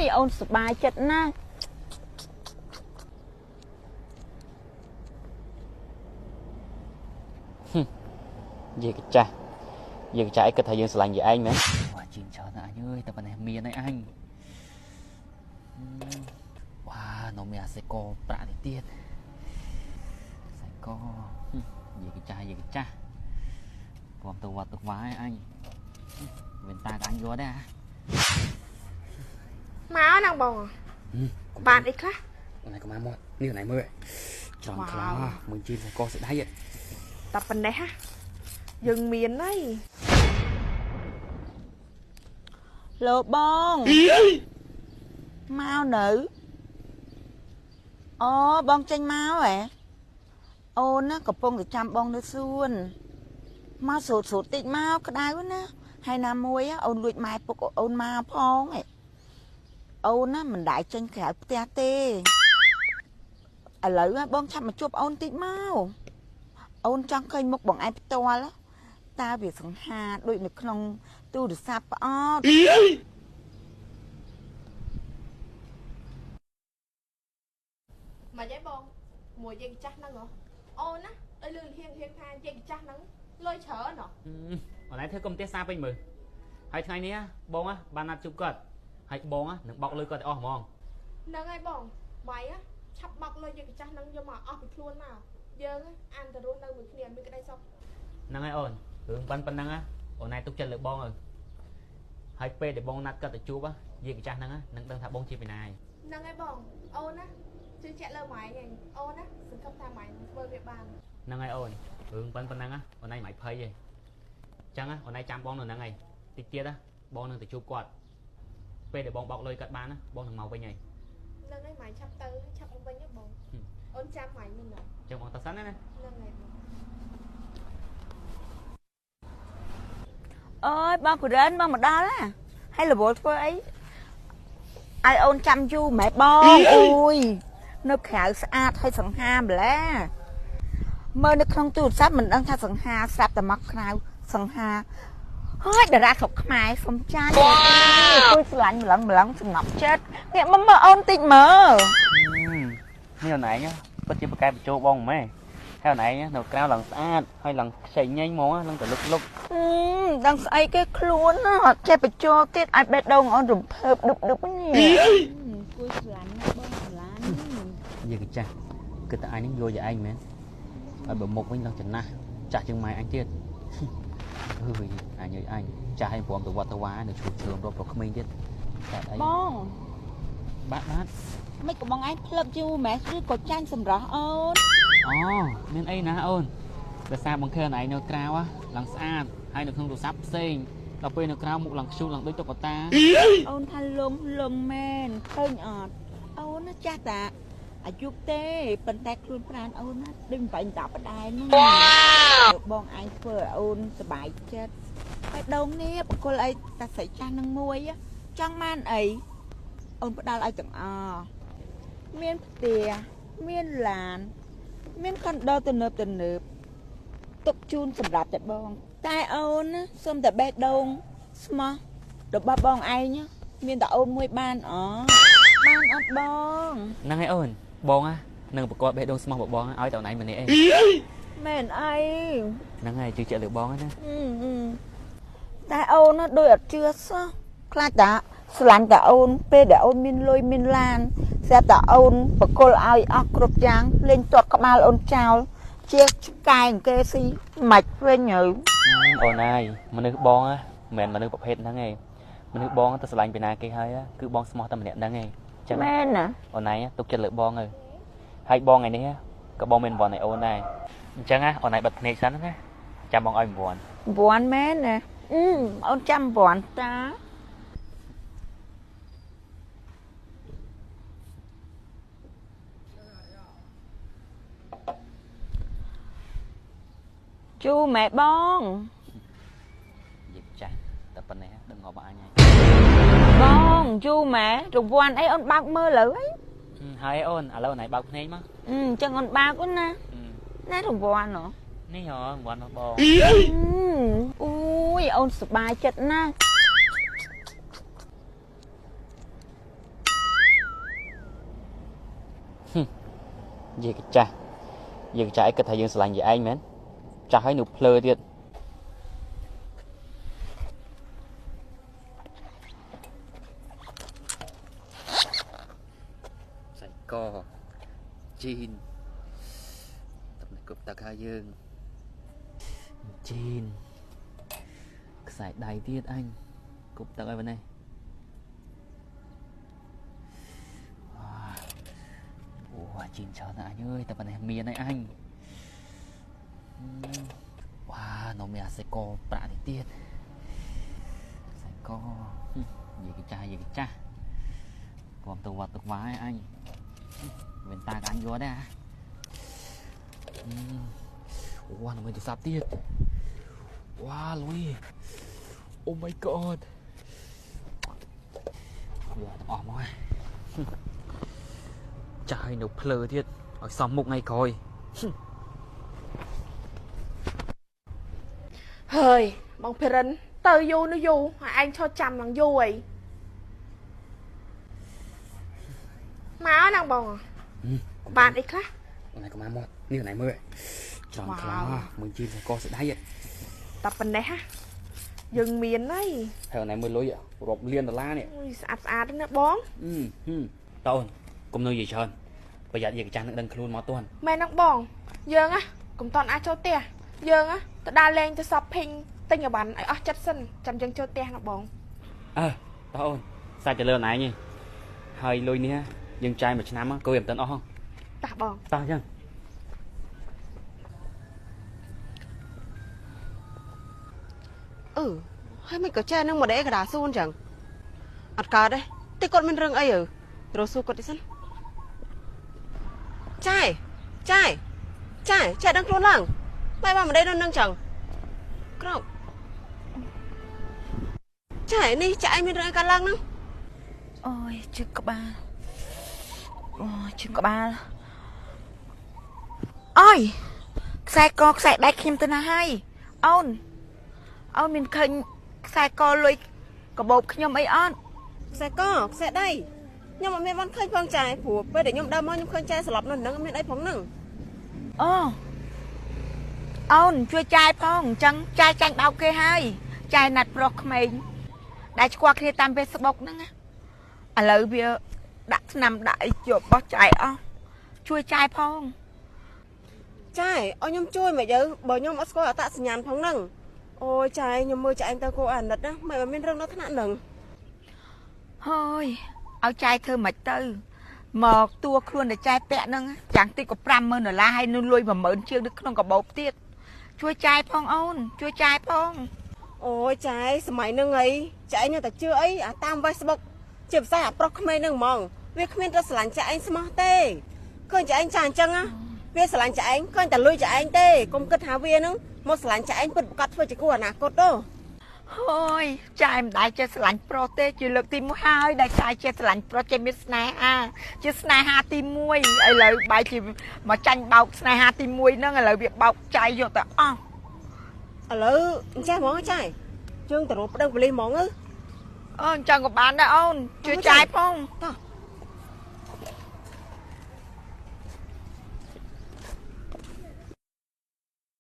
យអូនសប្បាយចិត្តណាស់ យាយកចាស់យាយកចាស់អីគិតថាយើងស្រឡាញ់យាយឯងមែនវ៉ាជីនច្រើនណាស់អញអើយតែប៉ុណ្ណេះមានហើយអញវ៉ានៅមានអាសេកប្រាក់នេះទៀតសេកយាយកចាស់យាយកចាស់ព្រមទៅវត្តទៅវ៉ាអញមានតាក៏អញយកដែរ មកណាបងបានអីខ្លះ អូនឯងក៏មកមកនេះអូនឯងមើលច្រើនខ្លាំងមើលជីនសេកស្ដៃ តែប៉ុណ្ណេះហ่ะយើងមានហើយ លោបងមកនៅអូបងចេញមកហ៎អូនណាកំពុងតែចាំបងនៅសួនមកស្រូតស្រូតតិចមកក្តៅណាហើយណាមួយអូនលួចម៉ែពុកអូនមកផងឯងអូនណាមិនដែលចេញក្រៅផ្ទះទេឥឡូវបងឆាប់មកជួបអូនតិចមកអូនចង់ឃើញមុខបងឯងផ្ទាល់តើវាសង្ហាដូចនៅក្នុងទូរស័ព្ទអត់ មកយាយបងមួយយាយចាស់ហ្នឹងហ៎អូនណាឲ្យលឿនហៀងហៀងថាយាយចាស់ហ្នឹងលុយច្រើនហ៎ អូនឯងធ្វើកុំផ្ទះសាពេញមើលហើយថ្ងៃនេះបងបានណាត់ជួបគាត់ហើយបងនឹងបោកលុយគាត់ទៅអស់ហ្មង ហ្នឹងហើយបងម៉ៃឆាប់បោកលុយយាយចាស់ហ្នឹងយកមកអស់ពីខ្លួនមកយើងអានទៅរស់នៅមួយគ្នាមានក្តីសុខ ហ្នឹងហើយអូនរឿងប៉ុណ្ណឹងអូនឯងទុកចិត្តលើបងហើយហើយពេលដែលបងណាត់គាត់ទៅជួបយាយចាស់ហ្នឹងនឹងដឹងថាបងជាពីណា ហ្នឹងហើយបងអូនណាជឿជាក់លើម៉ែឯងអូនណាសង្ឃឹមថាម៉ែនឹងធ្វើវាបាន ហ្នឹងហើយអូនរឿងប៉ុណ្ណឹងអូនឯងមិនភ័យទេអញ្ចឹងអូនឯងចាំបងនៅហ្នឹងហើយតិចទៀតបងនឹងទៅជួបគាត់ពេលដែលបងបោកលុយគាត់បានបងនឹងមកវិញហើយ ហ្នឹងហើយម៉ែឆាប់ទៅឆាប់មកវិញហ៎បងអូនចាំម៉ែមិនណា អញ្ចឹងបងទៅសិនណា ហ្នឹងហើយបង អើយបងករិនបងមកដល់ណាហើយរវល់ធ្វើអីឲ្យអូនចាំយូរម៉ែបងអូយនៅក្រៅស្អាតហើយសង្ហាម្ល៉េះមើលនៅក្នុងទូរស័ព្ទមិនដឹងថាសង្ហាស្រាប់តែមកក្រៅសង្ហាហើយតារាស្រុកខ្មែរសុំចាញ់គួយស្រឡាញ់ម្លឹងម្លឹងសំណប់ចិត្តងាកមកមើលអូនតិចមើល នេះអូនឯងពិតជាប្រកែបញ្ចូលបងម៉ែហើយអូនឯងនៅក្រៅឡើងស្អាតហើយឡើងខ្ចីញញហ្មងឡើងទៅលុកលុក ដឹងស្អីគេខ្លួនអត់ចេះបញ្ចូលទៀតឲ្យបេះដូងអូនរំភើបឌុបឌុបនេះគួយស្រឡាញ់ណាបងស្រឡាញ់ យាយកចាស់គិតតែអញនឹងយកយាយឯងមែនហើយបើមុខវិញឡើងចំណាស់ចាស់ជាងម៉ែអញទៀតអើយអញអើយអញចាស់ឲ្យព្រមទៅវត្តទៅវានៅជួបជឿមរាប់ប្រក្មេងទៀតតែអី បង បាទបាទ មិនក៏បងឯងផ្លឹបយូរម៉ែឬក៏ចាញ់សម្រស់អូន អូមានអីណាអូនដោយសារបងឃើញឯងនៅក្រៅឡើងស្អាតហើយនៅក្នុងទូរស័ព្ទផ្សេងដល់ពេលនៅក្រៅមុខឡើងខ្ជូលឡើងដូចតុក្កតា អូនថាលងលងមែនឃើញអត់អូនណាចាស់តាអាយុទេប៉ុន្តែខ្លួនប្រាណអូនណាដូច8 10ដែរហ្នឹងបងឯងធ្វើឲ្យអូនសប្បាយចិត្តហើយដងនេះបកលអីតាស្រីចាស់នឹងមួយចង់បានអីអូនផ្ដល់ឲ្យទាំងអស់មានផ្ទះមានឡានមានខុនដូទំនើបទំនើបទុកជូនសម្រាប់តែបងតែអូនសុំតែបេះដូងស្មោះរបស់បងឯងមានតែអូនមួយបានអបានអត់បង ហ្នឹងហើយអូនបងនឹងប្រកបបេះដូងស្មោះរបស់បងឲ្យតែអូនឯងម្នាក់ឯង មែនអី ហ្នឹងហើយជឿជាក់លើបងណា តែអូនដូចអត់ជឿសោះខ្លាចតាស្រឡាញ់តែអូនពេលដែលអូនមានលុយមានឡានស្រាប់តែអូនបកលឲ្យអស់គ្រប់យ៉ាងលេងទាត់ក្បាលអូនចោលជាឆ្កែគេស៊ីមិនវិញហើយ អូនហើយមនុស្សបងមិនមែនមនុស្សប្រភេទហ្នឹងឯងមនុស្សបងទៅស្រឡាញ់ពីណាគេហើយគឺបងស្មោះតែម្នាក់ហ្នឹងឯងចឹងមែនណា អូនឯងទុកចិត្តលើបងហើយហើយបងថ្ងៃនេះក៏បងមានរង្វាន់ឲ្យអូនដែរអញ្ចឹងអូនឯងបិទភ្នែកសិនណាចាំបងឲ្យរង្វាន់ រង្វាន់មែនណាអូនចាំរង្វាន់តាជូម៉ែបង យាយចាស់តែប៉ុណ្ណេះដឹងងាប់អញហើយ បងជូម៉ែរង្វាន់អីអូនបើកមើលលើអី ហើយអូនឥឡូវអូនឯងបើកភ្នែកមក អញ្ចឹងអូនបើកអូនណាណារង្វាន់ហ៎ នេះហ៎រង្វាន់របស់បង អូយអូនសប្បាយចិត្តណាស់ យាយកចាស់យាយកចាស់អីគិតថាយើងស្រឡាញ់យាយឯងមែនចាស់ហើយនៅភ្លើទៀតសាច់កជីនតំណគ្រប់ទឹកហើយយើងជីនខ្សែដៃទៀតអញគប់ទឹកឲ្យប៉ុណ្ណេះអូជីនច្រើនណាស់អញអើយតែប៉ុណ្ណេះមានហើយអញវ៉ានៅមានអាសាច់កប្រាក់នេះទៀតសាច់កនិយាយកចាស់និយាយកចាស់ព្រមទៅវត្តទឹកវ៉ាឲ្យអញវិញតាក៏អញយកដែរអូវ៉ានៅមានទូរស័ព្ទទៀតវ៉ាលុយ Oh my god យកទាំងអស់មកចាស់ឲ្យនៅភ្លើទៀតឲ្យសមមុខថ្ងៃក្រោយហើយបងភិរិនទៅយូរនោះយូរឲ្យឯងឈរចាំឡើងយូរអីមកណាបងបានអីខ្លះអូនឯងកុំមកនេះអូនឯងមើលច្រើនខ្លាំងមើលជីនកស្ដៃតែប៉ុណ្ណេះយើងមានហើយហើយអូនឯងមើលលុយរាប់លានដុល្លារនេះស្អាតស្អាតណាបងតើអូនកុំនៅនិយាយច្រើនប្រយ័ត្នយាយកចាស់នឹងដឹងខ្លួនមកទាន់មែនហ្នឹងបងយើងណាកុំតន់អាចចូលផ្ទះយើងណាទៅដើរលេងទៅ shopping ទិញអីវ៉ាន់ឲ្យអស់ចិត្តសិនចាំយើងចូលផ្ទះណាបងអើតើអូនសាច់ទៅលើអូនឯងហើយលុយនេះយើងចាយមួយឆ្នាំក៏វាមិនទាន់អស់តោះបងតោះអញ្ចឹងអឺហើយមិនក៏ចេះនឹងមកដេកដាសួនអញ្ចឹងអត់កើតទេតិចគាត់មានរឿងអីអើរកសួរគាត់តិចសិនចាយចាយចាយចាយដឹងខ្លួនឡើងបែបមកដេកនៅនឹងចឹងក្រោកចាយនេះចាយមានរឿងអីកើតឡើងហ្នឹងអូយជឹកក្បាលអូជឹកក្បាលអើយខ្សែកខ្សែដៃខ្ញុំទៅណាហើយអូនអូនមានឃើញខ្សែកលុយកាបូបខ្ញុំអីអត់ខ្សែកខ្សែដៃខ្ញុំអត់មានបានឃើញផងចាយព្រោះពេលដែលខ្ញុំដើរមកខ្ញុំឃើញចាយស្លាប់នៅនឹងមានអីផងហ្នឹងអូអូនជួយចាយផងអញ្ចឹងចាយចាញ់បោកគេហើយចាយណាត់ប្រុសក្មេងដែលឆ្គាល់គ្នាតាម Facebook ហ្នឹងណាឥឡូវវាដាក់ឆ្នាំដាក់អីជាប់បោះចាយអស់ជួយចាយផងចាយឲ្យខ្ញុំជួយមកយើបើខ្ញុំអត់ស្គាល់អត្តសញ្ញាណផងហ្នឹងអូយចាយខ្ញុំមើលចាយទៅគោអាណិតណាមិនមានរឿងដល់ថ្នាក់ហ្នឹងហើយឲ្យចាយធ្វើមិនទៅមកតួខ្លួនតែចាយពាក់ហ្នឹងចាំងតិចក៏50000ដុល្លារហើយនឹងលុយ10000ជាងនៅក្នុងកាបូបទៀតជួយចាយផងអូនជួយចាយផងអូយចាយសម័យហ្នឹងអីចាយនៅតែជឿអីអាតាម Facebook ជាពិសេសអាប្រុសក្មេងហ្នឹងហ្មងវាគ្មានទៅស្រឡាញ់ចាឯងស្មោះទេឃើញចាឯងចាអញ្ចឹងណាវាស្រឡាញ់ចាឯងឃើញតែលុយចាឯងទេកុំគិតថាវាហ្នឹងមកស្រឡាញ់ចាឯងពិតប្រាកដធ្វើជាគូអនាគតទេហើយចាយមិនដែលចេះស្រឡាញ់ប្រុសទេជាលើកទី1ហើយដែលចាយចេះស្រឡាញ់ប្រុសចេះមានស្នេហាជាស្នេហាទី1ឥឡូវបែរជាមកចាញ់បោកស្នេហាទី1ហ្នឹងឥឡូវវាបោកចាយយកទៅអស់ឥឡូវអញ្ចេះហ្មងចាយជើងទៅរកប្តឹងប៉ូលីសហ្មងអឺអូអញ្ចឹងក៏បានដែរអូនជួយចាយផងតោះ